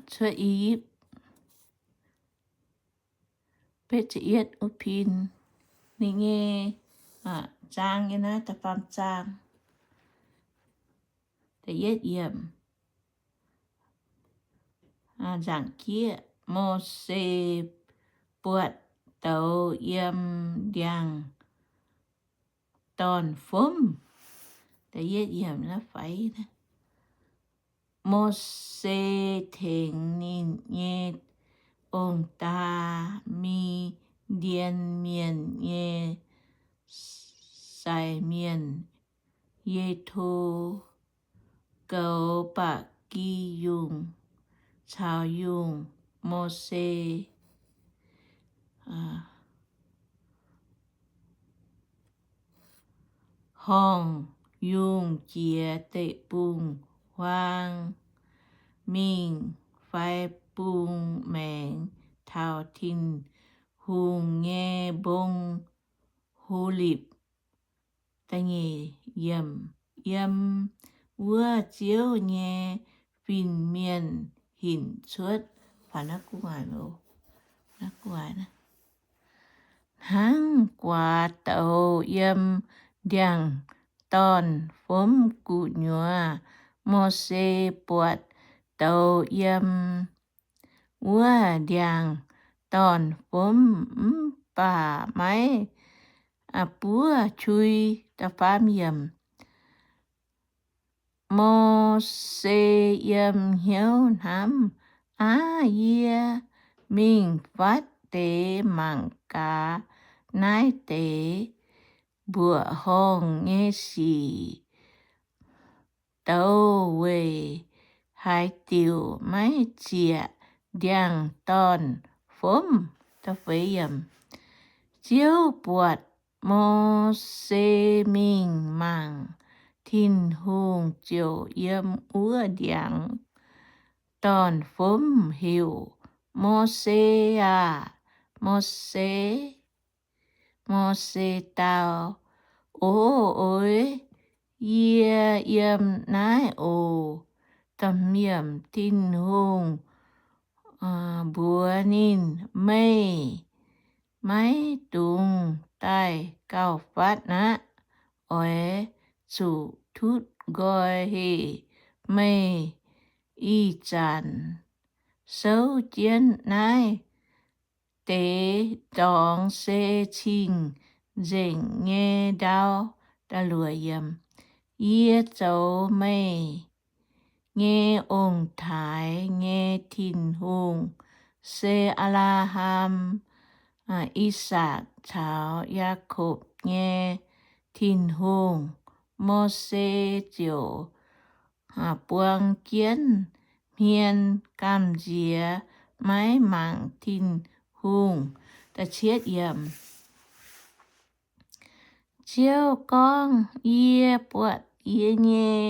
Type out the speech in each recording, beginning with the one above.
cuotv I^yipv. Betv ziepc yietv uv pin ninh nyei zaang nyei naaiv da'faam zaang. Da'yietv yiemc, nzaangc jieqv, Mose buatc douz yiem ndiangx-dorn fomv. Da'yietv yiemc, Mose tengx ninh nyei ong-daa, Mi^ndien Mienh nyei sai mienh, Yetho, goux ba'gi yungh caux yungh. Mose horngh yungh jiex deic-bung-huaang mingh fai bung maengx taux Tin-Hungh nyei mbong, Holipc. Yiem wuov Ziouv nyei fin-mienh hinc cuotv. Hnangv guaax douz yiem ndiangx-dorn fomv gu'nyuoz, Mose buatc douz yiem wuov ndiangx-dorn fomv mv baac maiv buov qui. Mose yiem hnyouv hnamv, Aav, yie mingh fatv deix mangc gaax naaiv deix mbuoqc horngh nyei sic douz weic haaix diuc maiv zieqc ndiangx-dorn fomv. Ziouv buatc Mose mingh mangc Tin-Hungh ziouc yiem wuov ndiangx-dorn fomv heuc, Mose aah! Mose! Mose dau, O oix, yie yiem naaiv oc. Tin-Hungh mbuox ninh, Meih maiv dungx daaih gauh fatv aqv. Oix zuqc tutv nqoi heh meih ih zanc souv jienv naaiv deix dorngx se cing-nzengc nyei ndau. Yie zoux meih nyei ong-taaix nyei Tin-Hungh, se Apc^laa^ham, I^sakc caux Yaakopv nyei Tin-Hungh. Mose ziouc buang jienv hmien gamh nziex maiv mangc Tin-Hungh. Ziouv gorngv, Yie buatc yie nyei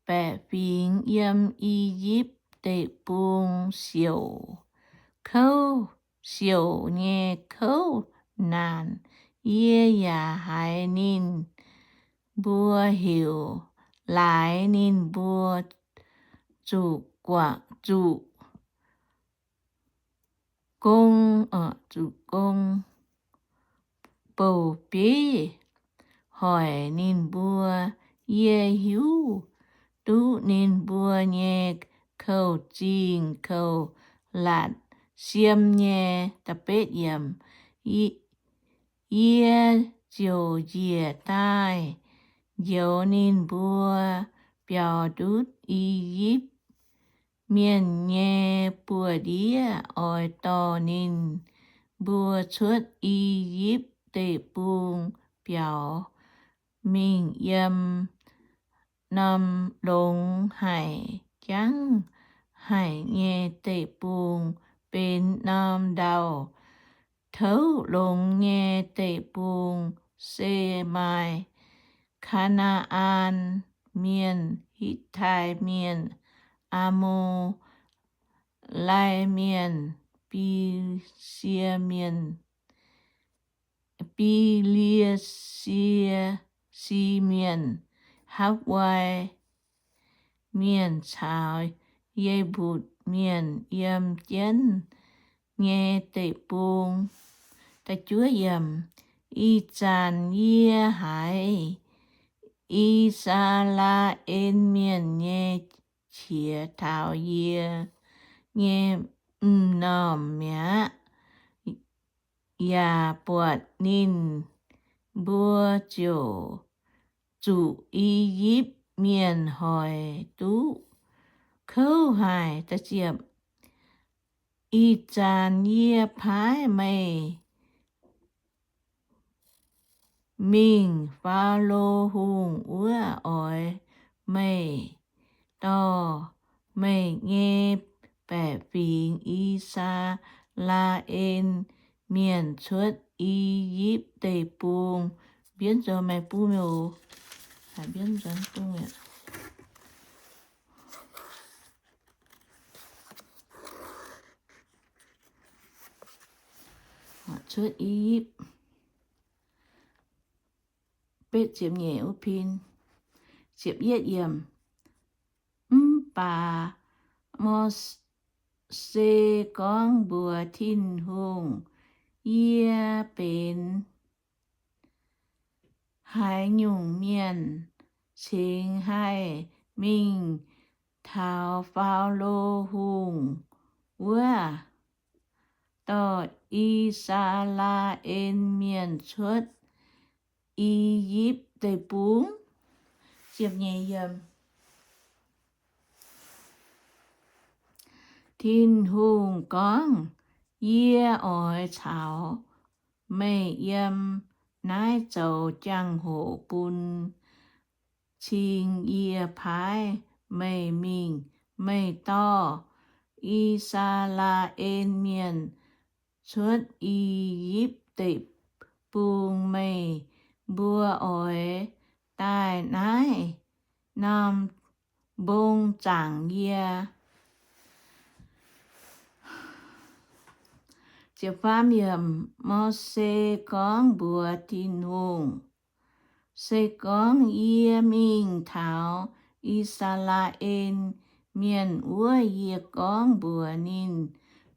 baeqc fingx yiem I^yipv Deic-Bung siouc, kouv, siouc nyei kouv naanc. Yie yaac haiz ninh mbuo heuc, laaix ninh mbuo zuqc guangc, zuqc gong, zuqc gong bouh bieiv hoic ninh mbuo. Yie hiuv duqv ninh mbuo nyei kouv-zingh kouv-latc siem nyei. Yie ziouc njiec daaih njoux ninh mbuo biaux ndutv I^yipv Mienh nyei buoz-ndiev, oix dorh ninh mbuo cuotv I^yipv Deic-Bung biaux mingh yiem norm longx haic, jangv haic nyei deic-bung, benx norm ndau-touv longx nyei deic-bung, se maaih Kaa^naa^an Mienh, Hitv^tai Mienh, Aa^mo^lai Mienh, Bi^sie Mienh, Bi^li^si Mienh, Hapv^wai Mienh caux Ye^mbutc mienh yiem jienv nyei deic-bung. Ih zanc yie haiz I^saa^laa^en Mienh nyei qiex taux yie nyei m'normh mi'aqv, yaac buatc ninh mbuo ziouc zuqc I^yipv Mienh hoic duqv kouv haic. Ih zanc yie paaiv meih mingh Faalo Hungh wuov, oix meih dorh meih nyei baeqc fingx, I^saa^laa^en Mienh, cuotv I^yipv Deic-Bung. Mbienv nzuonx meih bung mi'aqv. Cuotv I^yipv. Betv ziepc nyeic wuov pin. Ziepc yietv yiemc. Mv baac Mose gorngv mbuox Tin-Hungh, Yie benx haaix nyungc mienh cingx haih mingh taux Faalo Hungh wuov, dorh I^saa^laa^en Mienh cuotv I^yipv Deic-Bung? Tin-Hungh gorngv, Yie oix caux meih yiem naaiv zoux jangx-hoc bun cing yie paaiv meih mingh. Meih dorh I^saa^laa^en Mienh cuotv I^yipv Deic-Bung. Meih mbuo oix daaih naaiv norm mbong zaangc yie. Mose gorngv mbuox Tin-Hungh, Se gorngv yie mingh taux I^saa^laa^en Mienh wuov, yie gorngv mbuox ninh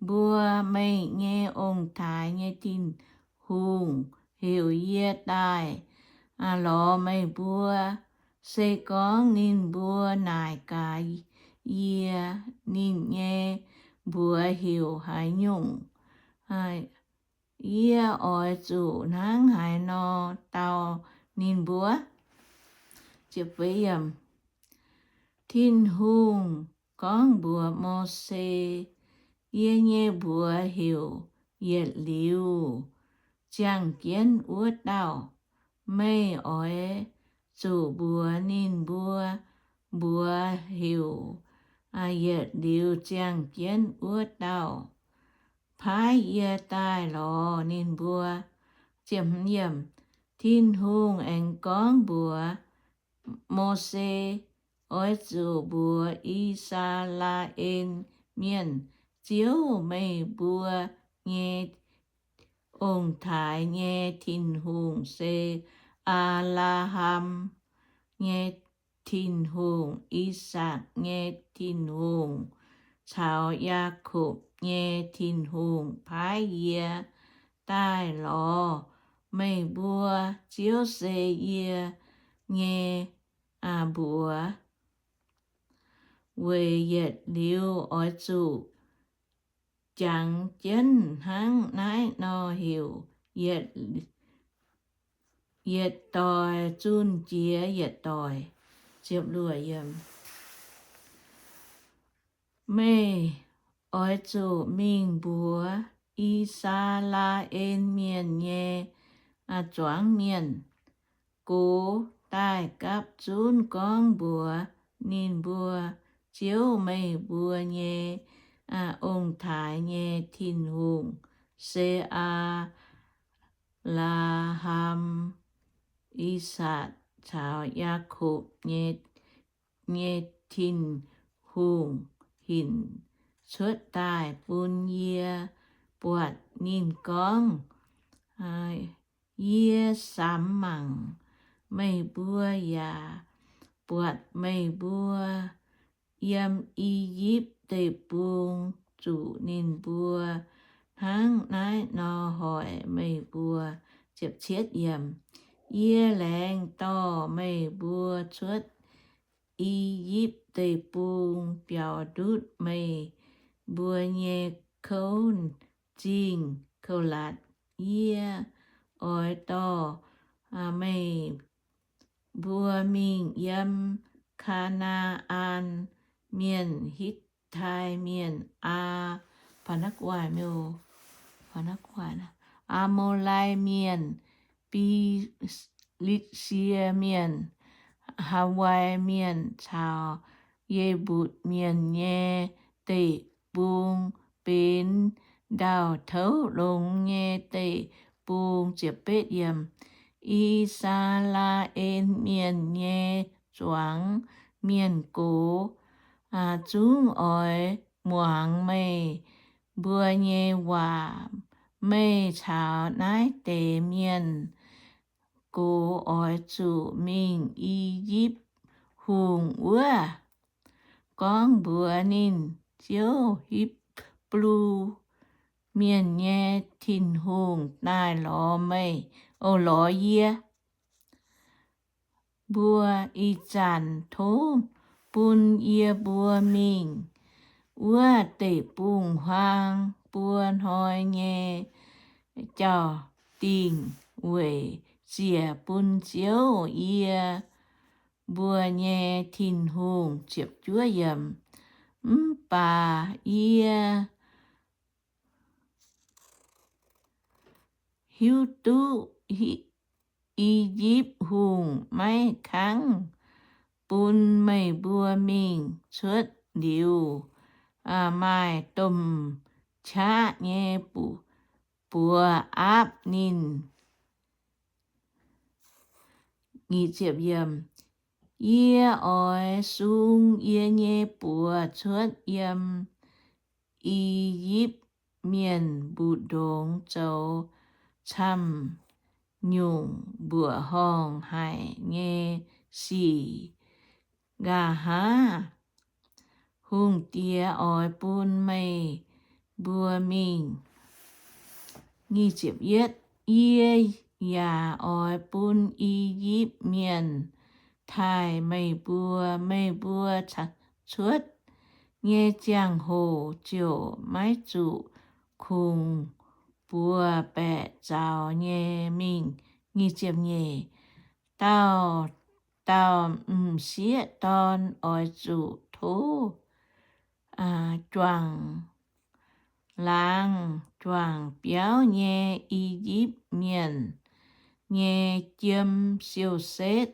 mbuo, Meih nyei ong-taaix nyei Tin-Hungh heuc yie daaih lorz meih mbuo. Se gorngv ninh mbuo naaic gaax yie, Ninh nyei mbuox heuc haaix nyungc? Yie oix zuqc hnangv haaix nor dau ninh mbuo? Tin-Hungh gorngv mbuox Mose, Yie nyei mbuox heuc Yietc Liuz Ziangh Jienv Wuov Dauh. Meih oix zuqc mbuox ninh mbuo, Mbuox heuc Yietc Liuz Ziangh Jienv Wuov Dauh paaiv yie daaih lorz ninh mbuo. Tin-Hungh aengx gorngv mbuox Mose, Oix zuqc mbuox I^saa^laa^en Mienh, Ziouv, meih mbuo nyei ong-taaix nyei Tin-Hungh, se Apc^laa^ham nyei Tin-Hungh, I^sakc nyei Tin-Hungh, caux Yaakopv nyei Tin-Hungh paaiv yie daaih lorz meih mbuo. Ziouv se yie nyei mbuox. Weic yietc liuz oix zuqc jangx jienv hnangv naaiv nor heuc yietc doic zunh jiex yietc doic. Meih oix zuqc mingh mbuox I^saa^laa^en Mienh nyei zuangx mienh gox daaih gapv zunv gorngv mbuox ninh mbuo, Ziouv, meih mbuo nyei ong-taaix nyei Tin-Hungh se Apc^laa^ham, I^sakc caux Yaakopv nyei Tin-Hungh hinc cuotv daaih bun yie buatc. Ninh gorngv, Yie samx mangc meih mbuo yaac buatc meih mbuo yiem I^yipv Deic-Bung zuqc ninh mbuo hnangv naaiv nor hoic meih mbuo. Yie laengz dorh meih mbuo cuotv I^yipv Deic-Bung biaux ndutv meih mbuo nyei kouv zingh Kouv-Latc. Yie oix dorh meih mbuo mingh yiem Kaa^naa^an Mienh, Hitv^tai Mienh, Aa, Aa^mo^lai Mienh, Fi^litv^sie Mienh, Haav^wai Mienh caux Ye^mbutc Mienh nyei deic-bung, benx ndau-touv longx nyei deic-bung. I^saa^laa^en Mienh nyei zuangx mienh gox zungv oix muangx meih mbuo nyei waac. Meih caux naaiv deix mienh gox oix zuqc mingh I^yipv Hungh wuov, gorngv mbuox ninh, Ziouv, Hipv^lu Mienh nyei Tin-Hungh daaih lorz meih, o, lorz yie mbuo ih zanc. Tov bun yie mbuo mingh wuov deic-bung-huaang buo hnoi nyei jauv-dingh weic ziec bun Ziouv, yie mbuo nyei Tin-Hungh. Mv baac yie hiuv duqv I^yipv Hungh maiv kangv bun meih mbuo mingh cuotv liuz, maaih domh qaqv nyei buoz aapv ninh. Yie oix sung yie nyei buoz cuotv yiem I^yipv Mienh mbu'ndongx zoux camv-nyungc mbuoqc horngh haic nyei sic. Nqa'haav hungh diex oix bun meih mbuo mingh. Yie yaac oix bun I^yipv Mienh taaih meih mbuo. Meih mbuo cuotv nyei ziangh hoc ziouc maiv zuqc kungx buoz baeqc zaux nyei mingh. Dauh dauh m'sieqv dorn oix zuqc tov juangc laangz juangc biauv nyei I^yipv Mienh nyei jiem siou-setv,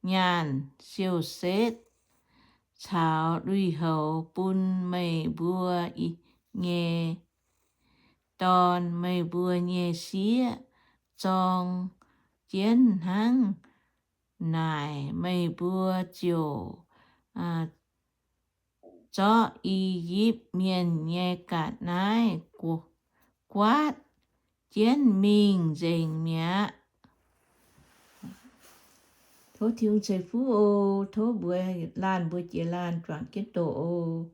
nyaanh siou-setv, caux lui-houx bun meih mbuo nyei dorn. Meih mbuo nyei sieqv zorng jienv hnangv naaic, meih mbuo ziouc zorqv I^yipv Mienh nyei ga'naaiv guaatv jienv mingh nzengc mi'aqv. Tov Tin-Hungh ceix fuqv oc. Tov mbuox laanh mbuo jiex laanh juangc jienv doqc oc.